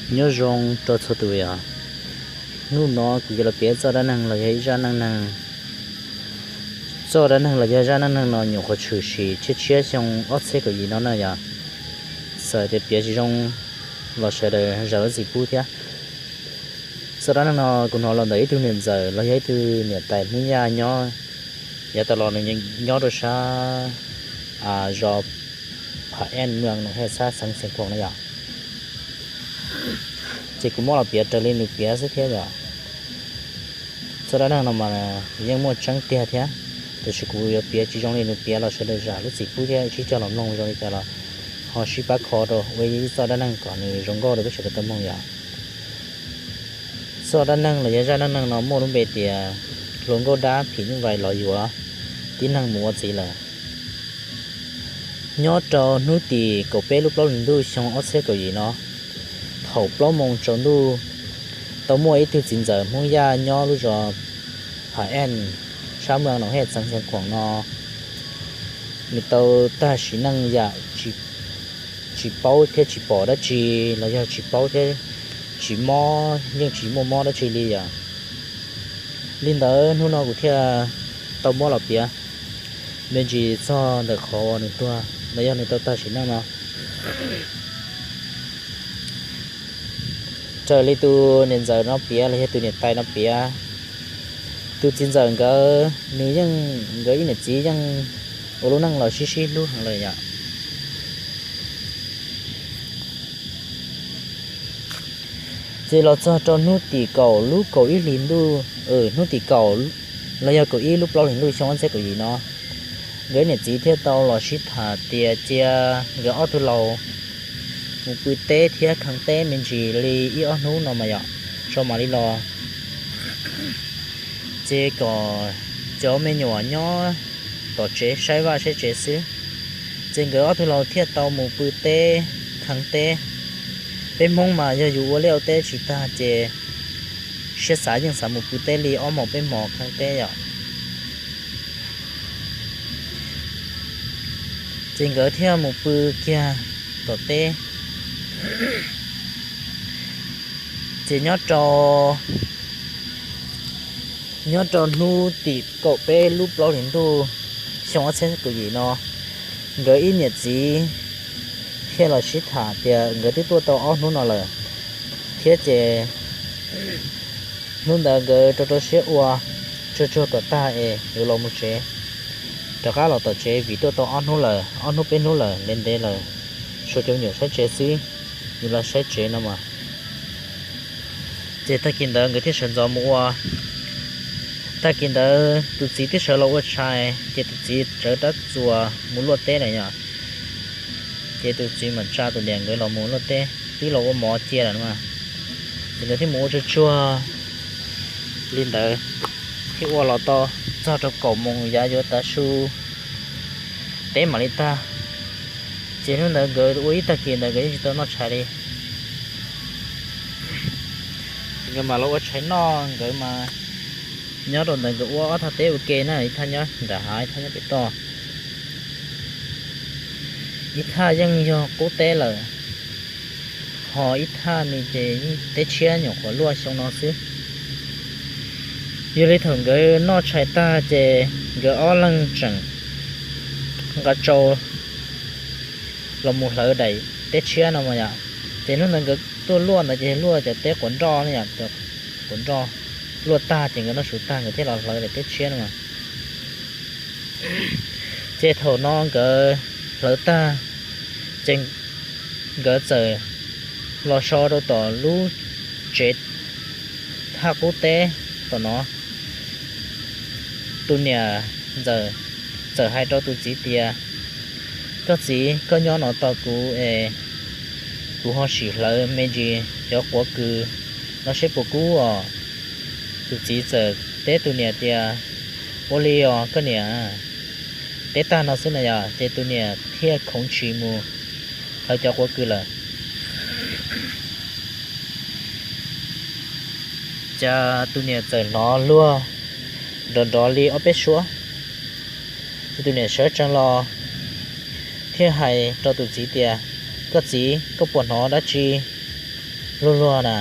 Nyob zoo rau txhua tus yom. Hnub no kuv yuav los piav txoj dab neeg los yog ib zaj neej neeg. Txoj dab neeg los yog zaj neej neeg no nyuam qhuav tshwm sim tshiab tshiab xyoo ob txhiab kaum yim no na yom. Txawm tias piav tsis zoo los sawv daws zam lub txim pub thiab. Txoj dab neeg no kuv hnov los ntawm ib tug niam ntxawm los yog ib tug niam tais Hmoob Yaj nyob, yav tas los nws nyob rau sab zos Pha Eej, Mws Noom Hej, xab Xeev Khuam na yom. Ces kuv muab los piav raws li nws piav xwb thiab yom. Txoj dab neeg no mas yeej muaj tseeb tiag thiab, tiam sis kuv yuav piav tsis zoo li nws piav los sawv daws zam lub txim pub thiab sib cog los mloog zoo li cas los ho sib pab kho rau ua ib txoj dab neeg kom nws zoo nkauj rau peb sawv daws tau mloog yom. Txoj dab neeg los yog zaj neej neeg no muaj lub npe tias Hluas Nkauj Dab Phim Nyuj Vais los yuav tib neeg mus ua txiv lawm. Nyob rau hnub tim kaum peb lub plaub hlis ntuj xyoo ob txhiab kaum yim no, thaum plaub moos tsaus ntuj, tau muaj ib tug txiv ntxawm Hmoob Yaj nyob lub zos Pha Eej, sab Mws Noom Hej, Xeev Khuam no, nws tau tag sim neej yam tsis paub thiab tsis pom dab tsi los yog tsis paub thiab tsis mob, yeej tsis muaj mob dab tsi li yom. Li ntawd hnub no kuv thiaj tau muab los piav me ntsis txog ntawm qhov uas nws tuag los yog nws tau tag sim neej no. Raws li tus niam ntxawm no piav los yog tus niam tais no piav, tus txiv ntxawm nkawd, nws yeej, nkawd ib niam txiv yeej ua lub neej los sib sib hlub heev lawm yom. Ces los txog rau hnub tim kaum lub kaum ib hlis ntuj, hnub tim kaum los yog kaum ib lub plaub hlis ntuj xyoo ob txhiab kaum yim no, nkawd niam txiv thiaj tau los sib tham tias cia nkawd ob tug laus mus pw teb thiab kheev teb me ntsis li ib ob hnub no mas yom, tso mam li los, ces kom cov me nyuam nyob tom tsev saib vaj saib tsev xwb. Ces nkawd ob tug laus thiaj tau mus pw teb kheev teb. Peb Hmoob mas yog yus ua liaj ua teb tsis tag ces siab xav yeej xav mus pw teb li ob hmos peb hmos kheev teb yom. Ces nkawd thiaj mus pw kiag tom teb. Ces nyob rau, nyob rau hnub tim kaum peb lub plaub hlis ntuj xyoo ob txhiab kaum yim no, nkawd ib niam txiv thiaj los sib tham tias nkawd twb tuaj tau ob hnub no lawm thiab ces hnub ntawd nkawd rau rau siab ua, tsuag tsuag kom tag es yuav los mus tsev, rov qab los tom tsev vim tuaj tau ob hnub lawm, ob hnub peb hnub lawm, ntev ntev lawm, tshuav cov me nyuam saib tsev xwb, yuav los saib tsev no mas. Ces tag kis ntawd nkawd thiaj sawv ntxov mus ua. Tag kis ntawd tus txiv twb sawv los ua tshais ces tus txiv tsawv rab txuas mus luaj teb lawm yom. Ces tus txiv mam tsa tus niam nkawd los mus luaj teb, twb los ua mov cia lawm no. Ces nkawd thiaj mus ua tsuag tsuag li ntawd, thiaj ua los tau txog rau kaum moos yav yuav tav su teb mam li tag. Ces hnub ntawd nkawd ua ib tag kis ntawd nkawd yeej tsis tau noj tshais li. Nkawd mam los ua tshais noj, nkawd mas nyob rau ntawd nkawd ua ob thaj teb ua ke na, ib thaj nyob nram hav ib thaj nyob pem toj. Ib thaj yeej yog qub teb lawm, ho ib thaj ni ces yeej teb tshiab nyuam qhuav luaj xyoo no xwb. Yog li thaum nkawd noj tshais tag ces nkawd ob leeg tseem nqa tsau los mus hlawv daim teb tshiab no mas yom. Ces hnub ntawd nkawd tuaj luaj ntawd ces luaj cov teb quav nroj no yom, cov quav nroj luaj tag ces nkawd noj su tag nkawd thiaj los hlawv daim teb tshiab no mas. Ces thaum no nkawd hlawv tag, ces nkawd txawm los so rau tom lub tsev thaj qub teb tom no. Tus niam ntxawm txawm hais rau tus txiv tias, koj txiv, koj nyob no tos kuv es kuv ho sim hlawv me ntsis cov quav kws no seb puas kub os. Tus txiv txawm teb tus niam tias, ua li os koj niam. Teb tag no xwb na yom, ces tus niam thiaj khoov ntshis mus hlawv cov quav kws lawm. Ces tus niam txawm hnov luag nrov nrov li ob peb suab. Ces tus niam sawv tsees los thiaj hais rau tus txiv tias, koj txiv, koj puas hnov dab tsi luag luag na.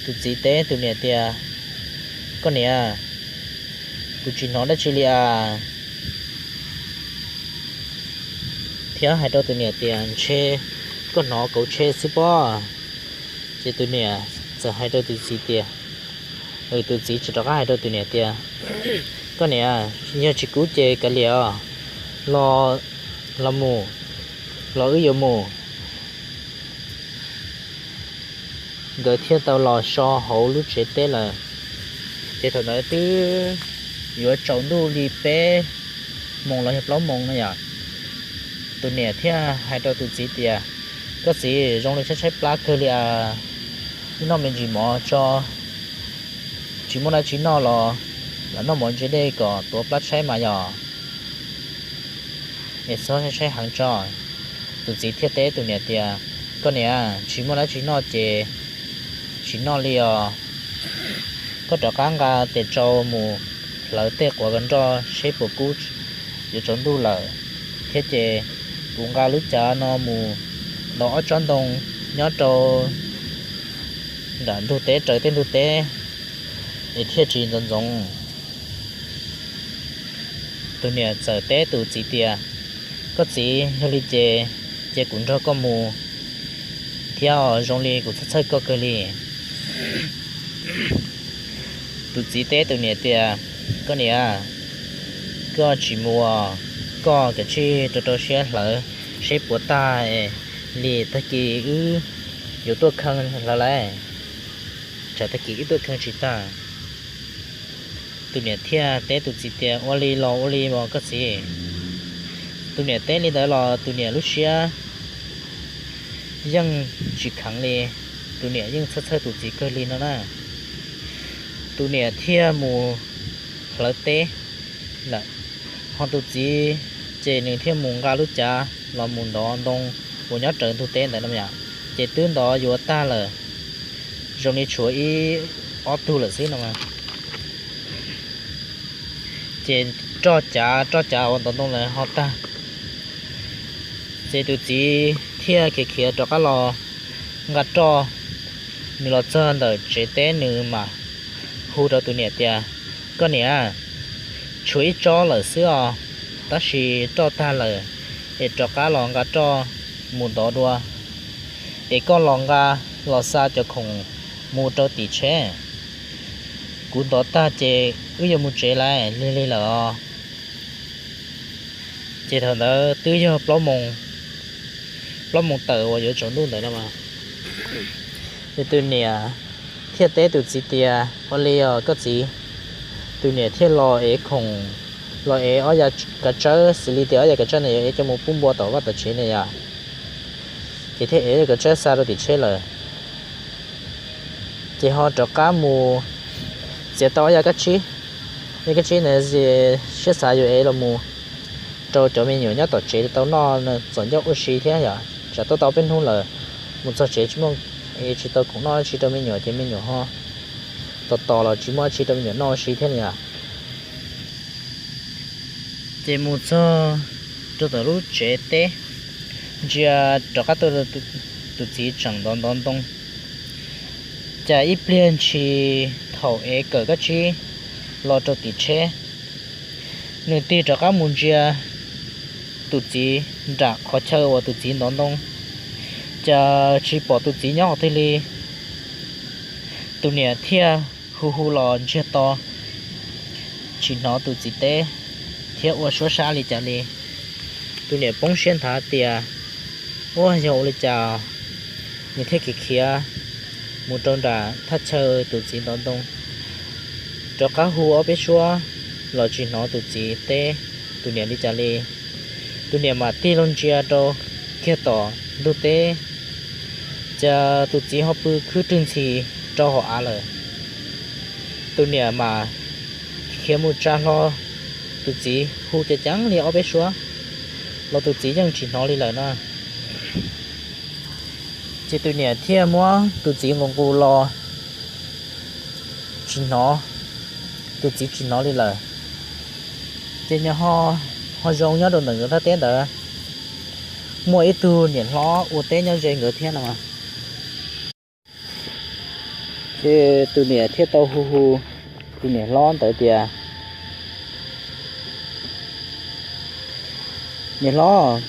Tus txiv teb tus niam tias, koj niam, kuv tsis hnov dab tsi li as. Thiab hais rau tus niam tias, ntshe koj hnov kauv tshe xwb pob. Ces tus niam txawm hais rau tus txiv tias, tus txiv txawm rov qab hais rau tus niam tias, koj niam, yog tsis kub ces kav liam os, los, los mus, los wb yuav mus. Nkawd thiaj tau los so hauv lub tsev teb lawm. Ces thaum ntawd twb yuav tsaus ntuj li peb moos los yog plaub moos no yom. Tus niam thiaj hais rau tus txiv tias, koj txiv, zoo li tshaib tshaib plab kawg li as, wb noj me ntsis mov tso, tsis muaj dab tsi noj los lam noj mov ntse dej kom tuav plab tshaib mas yog, es txhob tshaib tshaib heev tso. Tus txiv thiaj teb tus niam tias, koj niam, tsis muaj dab tsi noj ces tsis noj li os. Koj rov qab nqa tes tsau mus hlawv tej quav nroj seb puas kub, yuav tsaus ntuj lawm, thiab ces kuv nqa lub cav no mus ntov ob tsob ntoo nyob rau nram ntug teb, raws tej ntug teb, es thiaj tsis ntxoov ntxoov. Tus niam txawm teb tus txiv tias, koj txiv, yog li ces cia kuv nrog koj mus thiab, zoo li kuv txhawj txhawj koj kawg li. Tus txiv teb tus niam tias, koj niam, koj tsis mus, koj kav tsij rau rau siab hlawv seb puas tag li, tag kis wb yuav tuaj kheej hlawv lawm, tsam tag kis wb tuaj kheej tsis tag. Tus niam thiaj teb tus txiv tias, ua li los ua li os koj txiv. Tus niam teb li ntawd los tus niam lub siab yeej tsis kheev li, tus niam yeej txhawj txhawj tus txiv kawg li no na. Tus niam thiaj mus hlawv teb lawm, ho tus txiv ces nws thiaj mus nqa lub cav los mus ntov ntoo uas nyob raws ntug teb ntawd no yom. Ces twb ntov yuav tag lawm, zoo li tshuav ib ob tug lawm xwb no. Ces roj cav roj cav uas ntov ntoo lawm ho tag. Ces tus txiv thiaj khiav khiav rov qab los nqa roj. Nws los txog ntawm tsev teb nws mam hu rau tus niam tias, koj niam, tshuav ib tsob lawm xwb os, tab sis roj tag lawm, es rov qab los nqa roj mus ntov dua, es koj los nqa, los xa cov khoom mus rau tim tsheb. Kuv ntov tag ces wb yuav mus tsev lawm, lig lig lawm os. Ces thaum ntawd twb yog plaub moos tawm uas yuav tsaus ntuj ntawd no. Ces tus niam thiaj teb tus txiv tias, ua li os koj txiv. Tus niam thiaj los ev khoom, los ev ob yav kav tsawb, xws li tias ob yav kav tsawb no yuav ev coj mus pub npua tom vaj tom tsev ne yom. Ces thiaj ev ob yav kav tsawb xa rau tim tsheb lawm. Ces ho rov qab mus txiav tau ob yav kab tsib. Ob yav kab tsib ntawd siab xav yuav ev los mus rau cov me nyuam nyob tom tsev tau noj txom ncauj ua si thiab yom, tsam tuaj tau peb hnub lawm, mus txog tsev tsis muaj, ev tsis tau khoom noj tsi rau me nyuam ces me nyuam ho tos tos los tsis muaj tsi rau me nyuam noj ua si thiab yom. Ces mus txog rau tom lub tsev teb, ntsia rov qab tuaj tus txiv tseem ntov ntov ntoo. Cas ib pliag ntshis thaum ev kawm kab tsib los rau tim tsheb, nws tig rov qab mus ntsia tus txiv nram qhov chaw uas tus txiv ntov ntoo, cas tsis pom tus txiv nyob qhov twg li. Tus niam thiaj hu hu los ntsiag to, tsis hnov tus txiv teb thiab ua suab sab li cas li. Tus niam poob siab nthav tias, ua yog ua li cas? Nws thiaj khiav khiav mus rau nram thaj chaw tus txiv ntov ntoo, rov qab hu ob peb suab los tsis hnov tus txiv teb tus niam li cas li. Tus niam mam tig los ntsia rau kiag tom ntug teb, cas tus txiv ho pw khwb rwg ntxhi rau hauv av lawm. Tus niam mam khiav mus tsa hlo tus txiv, hu ceev ceev li ob peb suab los tus txiv yeej tsis hnov li lawm no. Ces tus niam thiaj muab tus txiv nqus nqus los tsis hnov, tus txiv tsis hnov li lawm. Ces nyob ho zoo nyob rau ntawm nkawd thaj teb ntawd, muaj ib tug niam hlob ua teb nyob ze nkawd thiab no. Ces tus niam thiaj tau hu hu tus niam hlob ntawd tias, Niam hlob,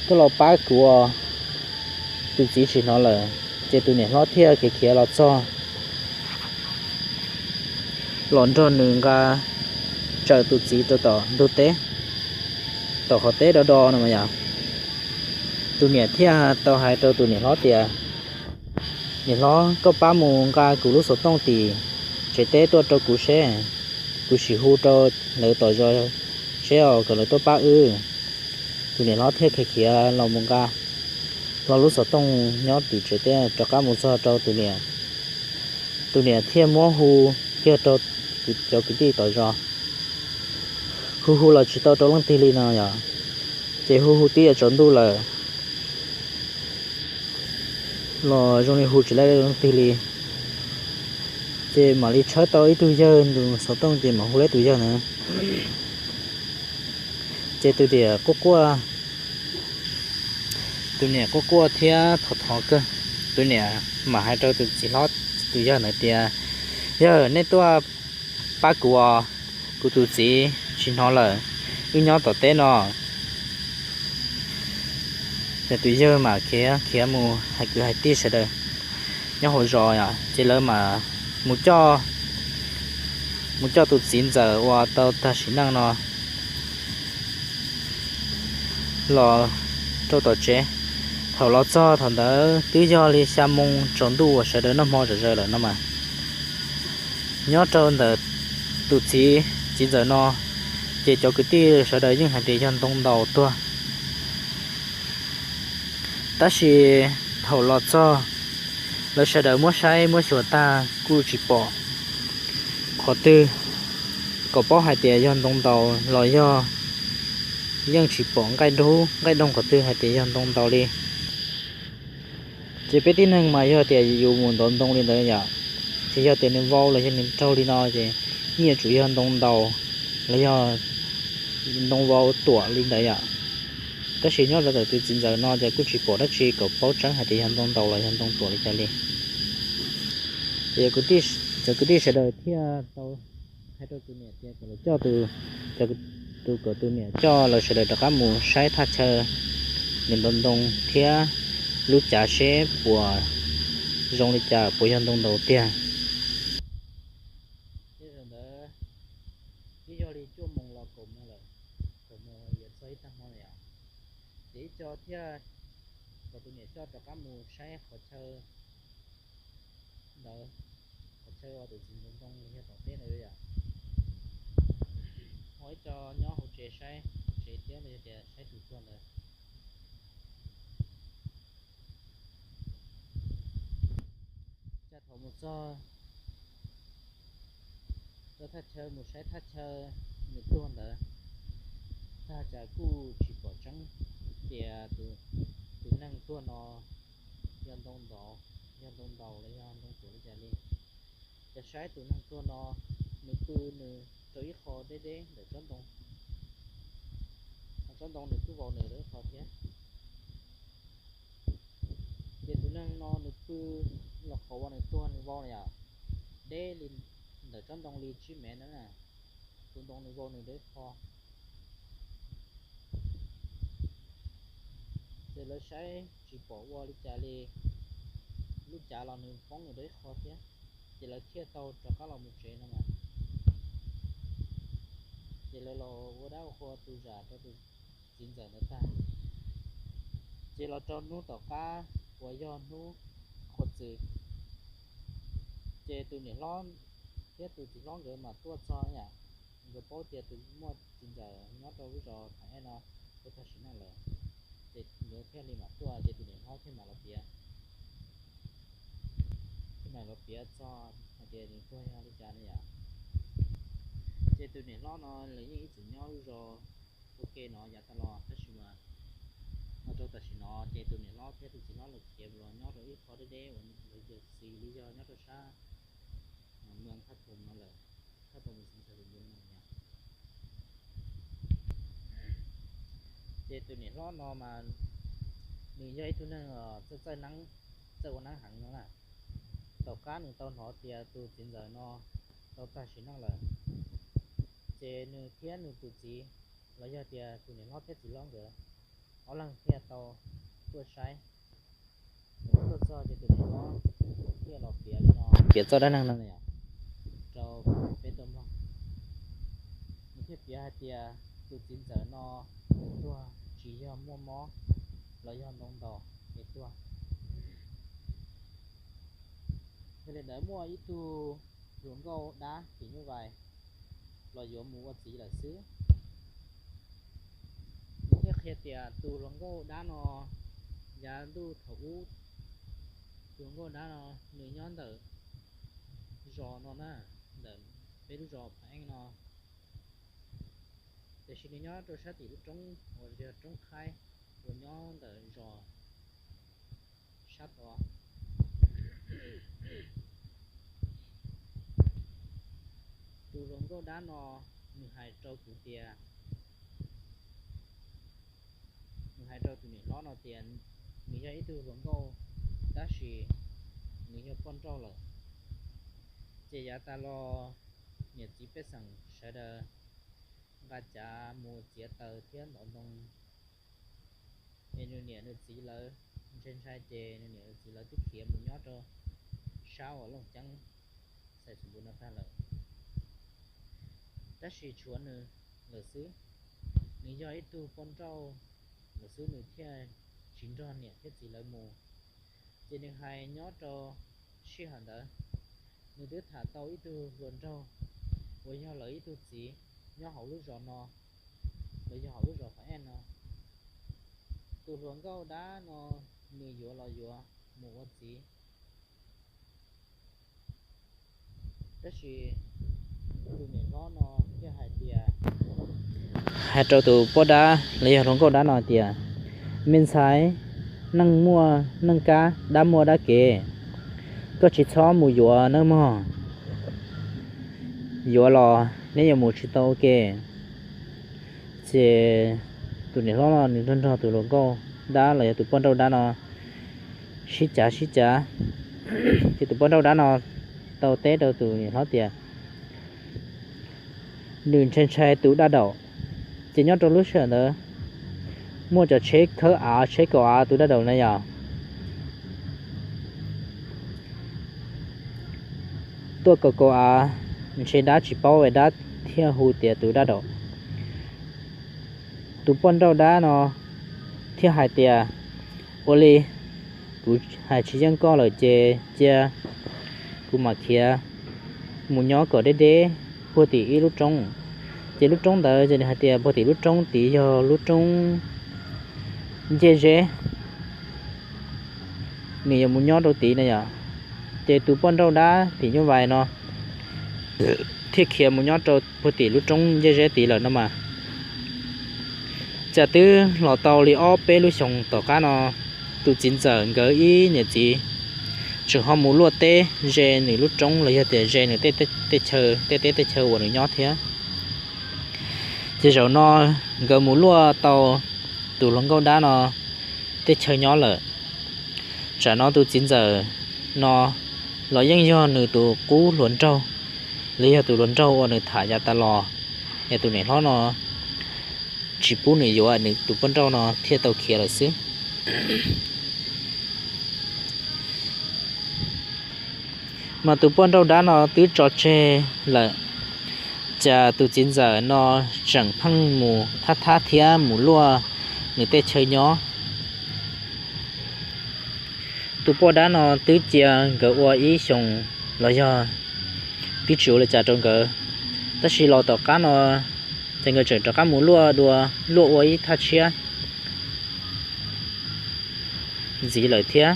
tuaj los pab kuv os, tus txiv tsis hnov lawm. Ces tus niam hlob thiaj khiav khiav los txog, los nrog nws nqa tsawm tus txiv rau tom ntug teb, tom qhov teb do do no yom. Tus niam thiaj tau hais rau tus niam hlob tias, Niam hlob, koj pab mus nqa kuv lub xov tooj tim tsev teb tuaj rau kuv seb, kuv sim hu rau lawv tom zos seb os, kom lawv tuaj pab wb. Tus niam hlob thiaj khiav khiav los mus nqa hlo lub xov tooj nyob tim tsev teb rov qab mus txog rau tus niam. Tus niam thiaj muab hu kiag rau cov kwv tij tom zos, hu hu los tsis tau rau leej twg li no yom. Ces hu hu twb yuav tsaus ntuj lawm los zoo li hu tsis tau leej twg li. Ces mam li tshawb tau ib tug yawg ntu xov tooj ces mam hu tau tus yawg na. Ces tus niam quaj quaj, tus niam quaj quaj thiab thov thov kawg. Tus niam mam hais rau tus txiv hlob, tus yawg ntawd tias, Yawg, nej tuaj pab kuv os, kuv tus txiv tsis hnov lawm, wb nyob tom teb no. Ces tus yawg mam khiav khiav mus hais kwv hais tij sawv daws nyob hauv zos, ces lawv mam mus coj, mus coj tus txiv ntxawm uas tau tag sim neej no los rau tom tsev. Thaum los txog thaum ntawd twb yog li xya moo tsaus ntuj uas sawv daws noj hmo zom zaws lawm no mas, nyob rau ntawm tus txiv, txiv ntxawm no, ces cov kwv tij sawv daws yeej hais tias yog ntoo ntaus tuag. Tab sis thaum los txog, lawv sawv daws muab saib muab xyuas tag kuj tsis pom qhov twg kom paub hais tias yog ntoo ntaus los yog, yeej tsis pom nqaij doog nqaij doog qhov twg hais tias yog ntoo ntaus li. Ces peb tib neeg mas yog tias yus mus ntov ntoo li ntawd yom, ces yog tias nws vau los yog nws raug li no ces yeej yuav tsum yog ntoo ntaus los yog ntoo vau tuam li ntawd yom. Tab sis nyob rau ntawm tus txiv ntxawm no ces kuj tsis pom dab tsi kom paub tseeb hais tias yog ntoo ntaus los yog ntoo tuam li cas li. Ces cov kwv tij sawv daws thiaj tau hais rau tus niam tias kom lawv coj tus, tus kom tus niam coj lawv sawv daws rov qab mus saib thaj chaw nws ntov ntoo thiab lub cav seb puas zoo li cas, puas yog ntoo ntaus tiag. Tej zaum ntawd twb yog li cuaj moos los kaum moos lawm, kaum moos yuav txog ib tag hmo lawm yom. Ces ib co thiaj kom tus niam coj rov qab mus saib qhov chaw ntawd, qhov chaw uas tus txiv ntoo ntoo los yog tom teb ntawd yom. Ho ib co nyob hauv tsev saib tsev thiab los yog tias saib tus tuag ntawd. Cas thaum mus txog rau thaj chaw mus saib thaj chaw nws tuag ntawd, tag cas kuj tsis pom tseeb tias tus neeg tuag no yog ntoo ntaus, yog ntoo ntaus los yog ntoo tuam li cas li. Cas saib tus neeg tuag no nws pw nws rau ib qho deb deb ntawm tsob ntoo, tsob ntoo nws kuj vau nws rau ib qho thiab. Ces tus neeg no nws pw los qhov uas nws tuag nws vau na yom, deb li ntawm tsob ntoo li tsib mev na, tus ntoo nws vau nws rau ib qho. Ces lawv saib tsis pom ua li cas li, lub cav los nws poob nws rau ib qho thiab. Ces lawv thiaj tau rov qab los mus tsev no mas. Ces lawv los ua dab ua qhua tu zam rau tus txiv ntxawm ntawd tag, ces los rau hnub tom qab uas yog hnub qhuav txwm, ces tus niam hlob thiab tus txiv hlob nkawd mas tuaj txog yom. Nkawd paub tias tus muaj txiv ntxawm nyob rau lub zos Thaj Ej no tau tag sim neej lawm, ces nkawd thiaj li mam tuaj, ces tus niam hlob thiaj mam los piav, thiaj mam los piav txog hais tias nws tuag yog li cas ne yom. Ces tus niam hlob no lawv yeej ib txwm nyob lub zos ua ke no yav tas los, tab sis mas ho rau tam sim no ces tus niam hlob thiab tus txiv hlob lawv khiav los nyob rau ib qho deb deb uas lawv yawg xis li yog nyob rau sab Mws Thaj Thoom no lawm, Thaj Thoom Mws Xeev Txhais Tus Npoo no yom. Ces tus niam hlob no mas nws yog ib tug neeg txawj, txawj ua neeb heev no na. tom qab nws tau hnov tias tus txiv ntxawm no tau tag sim neej lawm, ces nws thiab nws tus txiv, los yog tias tus niam hlob thiab txiv hlob nkawd ob leeg thiaj tau tuaj saib. Tuaj txog ces tus niam hlob thiaj los piav li no, piav txoj dab neeg no rau peb tau mloog. Nws thiaj piav hais tias tus txiv ntxawm no nws tuag tsis yog muaj mob los yog ntoo ntaus es tuag. Yog li ntawd muaj ib tug hluas nkauj dab phim nyuj vais los yuav mus ua txiv lawm xwb. Nws thiaj qhia tias tus hluas nkauj dab no, yav ntuj thaum ub, tus hluas nkauj dab no nws nyob ntawm zos no na, ntawm peb lub zos Phav Eeb no. Tiam sis nws nyob rau sab tim lub roob uas yog roob qhaib uas nyob ntawm zos sab tod. Tus hluas nkauj dab no nws hais rau kuv tias, nws hais rau tus niam hlob no tias nws yog ib tug hluas nkauj tab sis nws yog poj nrauj lawm. Ces yav tas los niam txiv pej xeem sawv daws nqa cav mus txiav taws thiab ntov ntoo, es nws niam nws txiv lawv ntshai ntshai ces nws niam nws txiv lawv twb khiav mus nyob rau sab uas Looj Ceeb, Xais Xus Npus no tag lawm. Tab sis tshuav nws lawm xwb, nws yog ib tug poj nrauj lawm xwb nws thiaj tsis nrog niam thiab txiv lawv mus. Ces nws hais nyob rau sij hawm ntawd, nws twb tham tau ib tug hluas nraug uas yog lawv ib tug txiv nyob hauv lub zos no, los yog hauv lub zos Phav Eeb no. Tus hluas nkauj dab no nws yuav los yuav mus ua txiv, tab sis tus niam hlob no thiaj hais tias, hais rau tus poj dab los yog hluas nkauj dab no tias, me ntxhais, neeg muaj neeg kab, dab muaj dab kev, koj tsis txhob mus yuav nawb mog. Yuav los neb yuav mus tsis tau ua ke. Ces tus niam hlob no nws nrog nrog tus hluas nkauj dab los yog tus poj nrauj dab no sib cav sib cav, ces tus poj nrauj dab no tau teb rau tus niam hlob tias nws ntshai ntshai tus dab daum. Ces nyob rau lub sij hawm ntawd muaj cov tsheb khawb av, tsheb kaus av tus dab daum na yom, tuaj kaus kaus av, ntshe dab tsis paub es dab thiaj hu tias tus dab daum. Tus poj nrauj dab no thiaj hais tias, ua li, kuv hais tsis yeej koj lawm ces cia kuv mam khiav mus nyob kom deb deb puag tim ib lub roob. Ces lub roob ntawd ces nws hais tias puag tim lub roob tid yog lub roob ncej zeb, nws yuav mus nyob rau tid na yom. Ces tus poj nrauj dab phim nyuj vais no thiaj khiav mus nyob rau puag tim lub roob ncej zeb tid lawm no mas. Cas twb los tau li ob peb lub xyoos tom qab no, tus txiv ntxawm nkawd ib niam txiv tseem ho mus luaj teb ze nws lub roob los yog tias ze nws tej chaw, tej teb tej chaw uas nws nyob thiab. Ces zaum no nkawd mus luaj tau tus hluas nkauj dab no tej chaw nyob lawm. Tsam no tus txiv ntxawm no los yeej yog nws tus qub hluas nraug, los yog tus hluas nraug uas nws tham yav tas los, es tus niam hlob no tsis pub nws yuav, nws tus poj nrauj no thiaj tau khiav lawm xwb. Mas tus poj nrauj dab no twb tso tseg lawm, cas tus txiv ntxawm no tseem pheej mus thab thab thiab mus luaj nws tej chaw nyob. Tus poj dab no twb cia nkawd ua ib xyoos los yog twb tsis ua li cas rau nkawd, tab sis los tom qab no ces nkawd tseem rov qab mus luaj dua, luaj ua ib thaj tshiab ntxiv lawm thiab.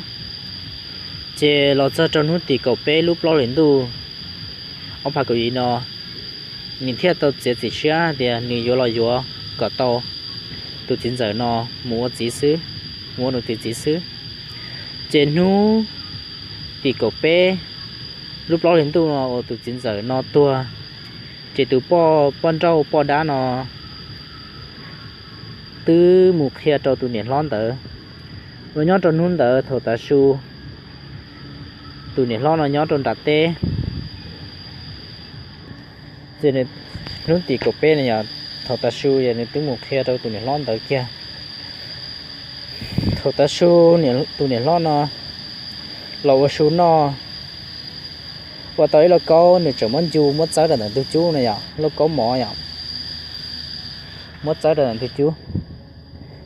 Ces los txog rau hnub tim kaum peb lub plaub hlis ntuj ob phav kaum yim no, nws thiaj tau txiav txim siab tias nws yuav los yuav kom tau tus txiv ntxawm no mus ua txiv xwb, mus ua nws tus txiv xwb. Ces hnub tim kaum peb lub plaub hlis ntuj no uas tus txiv ntxawm no tuag, ces tus poj, poj nrauj poj dab no twb mus qhia rau tus niam hlob ntawd. Uas nyob rau hnub ntawd thaum tav su, Tus niam hlob no nyob rau nram teb, ces nws, hnub tim kaum peb no yog thaum tav su es nws twb mus qhia rau tus niam hlob ntawd kiag. Thaum tav su tus niam hlob no los ua su noj, ua tau ib lauj kaub, nws tseem muab ncu muab txawb rau ntawm ntug cub no yom, lauj kaub mov yom, muab txawb rau ntawm ntug cub,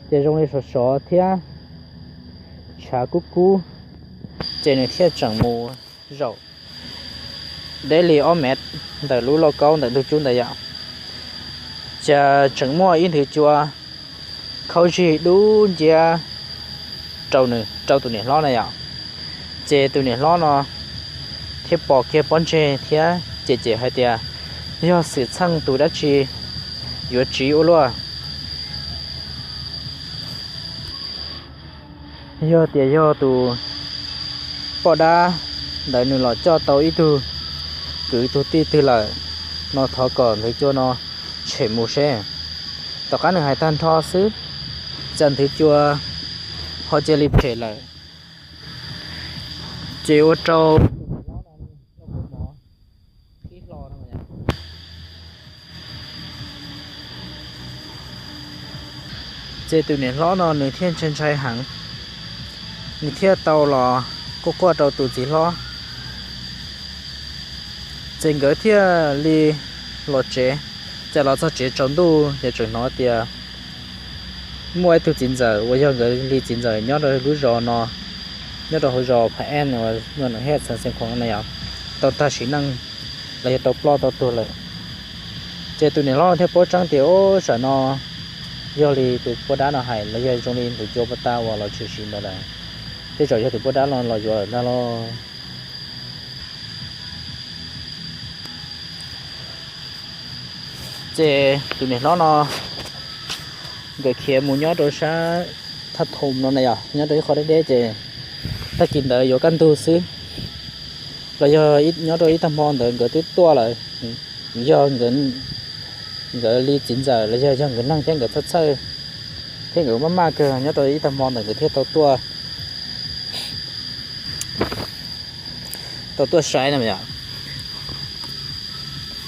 ces zoo li sov sov thiab tshav kub kub, ces nws thiaj tseem mus zaum deb li ob mev ntawm lub lauj kaub ntawm ntug cub ntawd yom, ces tseem muaj ib nthwv cua khaub zig dub nciab rau nws, rau tus niam hlob na yom. Ces tus niam hlob no thiaj pom kiag pob ntseg thiab cem cem hais tias, yog xwm txheej tus dab tsi yuav tsiv ua luaj. Yog tias yog tus poj dab ntawd nws los coj tau ib tug kwv tug tij twg lawm no, thov kom nthwv cua no tshem mus seb. Tom qab nws hais tag nrho xwb, cas nthwv cua ho cia li phem lawm, ces ua rau ces tus niam hlob no nws thiaj ntshai ntshai heev, nws thiaj tau los quaj quaj rau tus txiv hlob. Ces nkawd thiaj li los tsev, ces los txog tsev tsaus ntuj ces tseem hnov tias muaj ib tug txiv ntxawm uas yog nkawd li txiv ntxawm nyob rau lub zos no, nyob rau hauv zos Pha Eeb uas muaj nws hej xeev Xeev Khuam na yom, tau tag sim neej los yog tau ploj tau tuag lawm. Ces tus niam hlob thiaj paub tseeb tias, ub, tsam no yog li tus poj dab no hais los yog zoo li nthwv cua pov tas uas los tshwm sim ntawd lawm, tej zaum yog tus poj dab no los yuav lawm ntag lauj. Ces tus niam hlob no nkawd khiav mus nyob rau sab Thaj Thom no na yom, nyob rau ib qho deb deb ces tag kis ntawd yuav kaj ntug xwb los yog nyob rau ib tag hmo ntawd nkawd twb tuaj lawm, yog nkawd li txiv ntxawm los yog yog nkawd neeg thiab nkawd txhawj txhawj thiab nkawd maj maj kawg, nyob rau ib tag hmo ntawd nkawd thiaj tau tuaj, tau tuaj saib na yom.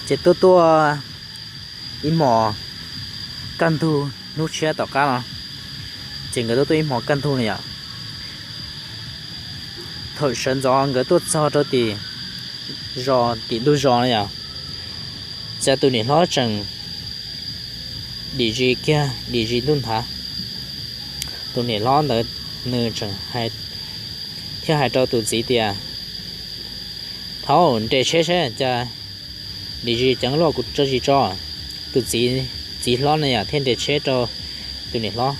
Ces tuaj tuaj ib hmos kaj ntug hnub tshiab tom qab no, ces nkawd tuaj tuaj ib hmos kaj ntug na yom. Thaum sawv ntxov nkawd tuaj txog rau tim zos, tim ntug zos na yom, cas tus niam hlob tseem dim zis kiag, dim zis ntuj nthav. Tus niam hlob ntawd nws tseem thiaj hais rau tus txiv tias, thaub, nres tsheb saib cas dim zis ceev luaj, kuv tso zis tso. Tus txiv, txiv hlob na yom thiaj nres tsheb rau tus niam hlob.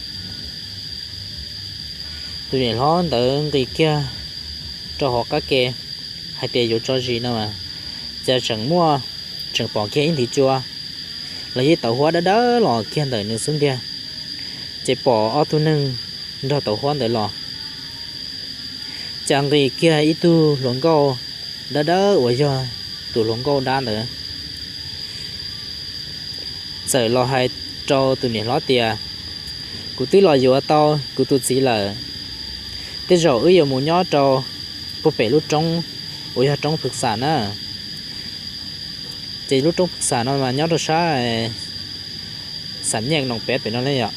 Tus niam hlob ntawd nqis kiag rau hauv qab ke hais tias yuav tso zis no mas, cas tseem muaj, tseem pom kiag ib nthwv cua los yeej tauv huab dawb dawb los kiag ntawm nws xub ntiag. Ces pom ob tug neeg nrog tauv huab ntawd los, cas nqis kiag ib tug hluas nkauj dawb dawb uas yog tus hluas nkauj dab ntawd txawm los hais rau tus niam hlob tias, kuv twb los yuav tau kuv tus txiv lawm, tej zaum wb yuav mus nyob rau puag pem lub roob uas yog roob Phwv Xam na. Ces lub roob Phwv Xam no mas nyob rau sab Xam Nyeej Noom Peb pem no ne yom.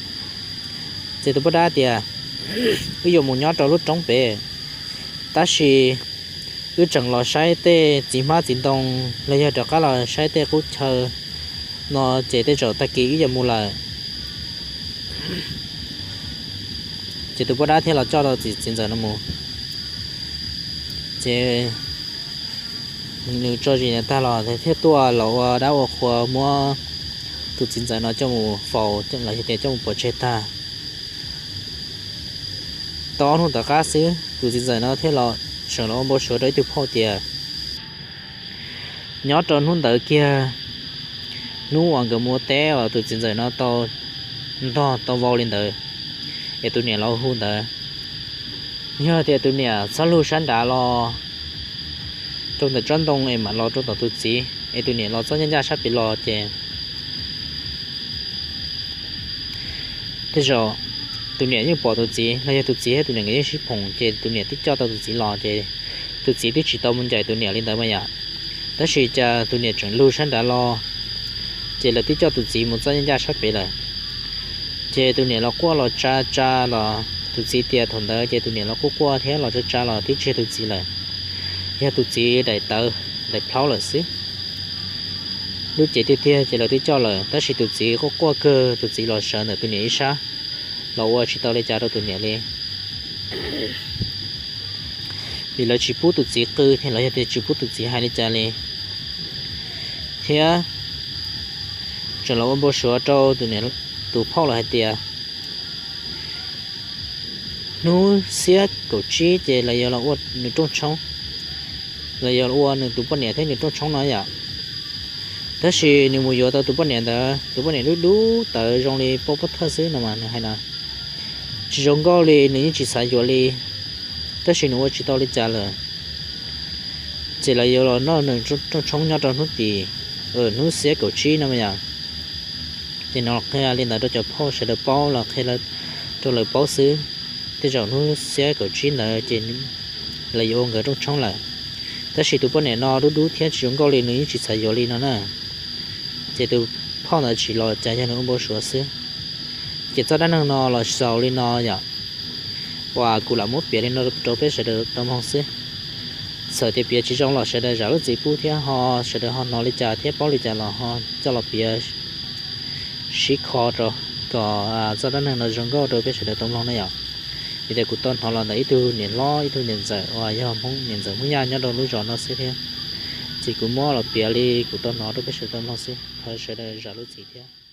Ces tus poj dab tias, wb yuav mus nyob rau lub roob pem, tab sis wb tseem los saib tej txiv hmab txiv ntoo los yog rov qab los saib tej qub chaw no, ces tej zaum tag kis wb yuav mus lawm. Ces tus poj dab thiaj los coj tau tus txiv ntxawm no mus. Ces nws tso zis tag los thiaj tuaj los ua dab ua qhua muab tus txiv ntxawm no coj mus faus los yog tias coj mus pov tseg tag. Tau ob hnub tom qab xwb tus txiv ntxawm no thiaj los tseem los ua npau suav rau ib tug phauj tias, nyob rau hnub ntawd kiag, hnub uas nkawd mus ua teb uas tus txiv ntxawm no tau ntog tau vau li ntawd, es tus niam los hu ntawd, yog tias tus niam txhob lug sab nrad los rau ntawm tsob ntoo es mam los rau tom tus txiv, es tus niam los txhob ncaj ncaj sab pem los ces tej zaum tus niam yeej pom tus txiv los yog tus txiv thiab tus niam nkawd yeej sib phoom, ces tus niam twb coj tau tus txiv los ces Tus txiv twb tsis tau mus ncaim tus niam li ntawd mas yom, tab sis cas tus niam tseem lug sab nrad los, ces lawv twb coj tus txiv mus txoj ncaj ncaj sab pem lawm. Ces tus niam los quaj los tsa tsa los, tus txiv tias thaum ntawd ces tus niam los quaj quaj thiab los tsa tsa los twb tsis yog tus txiv lawm, yog tus txiv daim tawv, daim plhaub lawm xwb. Lub cev tiag tiag ces lawv twb coj lawm, tab sis tus txiv quaj quaj kawg, tus txiv los sawv ntawm tus niam ib sab, los ua tsis tau li cas rau tus niam li. Vim lawv tsis pub tus txiv qw thiab los yog tias tsis pub tus txiv hais li cas li, thiab tseem los ua npau suav rau tus phauj lawm hais tias hnub xiab kaum tsib ces lawv yuav los ua nws rooj tshoob, los yuav ua nws tus poj niam thiab nws rooj tshoob no yom. Tab sis nws mus yuav tau tus poj niam ntawd, tus poj niam dub dub tawv zoo li poj pob thawj xwb no mas nws hais no, tsis zoo nkauj li, nws yeej tsis xav yuav li, tab sis nws ua tsis tau li cas lawm, ces lawv yuav los noj nws rooj tshoob nyob rau hnub tim, hnub xiab kaum tsib no mas yom. Ces nws los qhia li ntawd rau cov phauj sawv daws paub, los qhia rau lawv paub xwb. Tej zaum hnub xiab kaum tsib ntawd ces lawv yuav ua nkawd rooj tshoob lawm, tab sis tus poj niam no dub dub thiab tsis zoo nkauj li, nws yeej tsis xav yuav li no na. Ces tus phauj ntawd tsis los cas yog nws ua npau suav xwb. Ces txoj dab neeg no los xaus li no yom, uas kuv lam muab piav li no rau peb sawv daws tau mloog xwb. Txawm tias piav tsis zoo los sawv daws zam lub txim pub thiab ho sawv daws ho hnov li cas thiab paub li cas los ho coj los piav sib kho rau kom txoj dab neeg no zoo nkauj rau peb sawv daws tau mloog na yom. Vim tias kuv tau hnov los ntawm ib tug niam hlob ib tug niam ntxawm uas yog niam ntxawm Hmoob Yaj nyob rau lub zos no xwb thiab, ces kuv muab los piav li kuv tau hnov rau peb sawv daws tau mloog xwb, thov sawv daws zam lub txim thiab.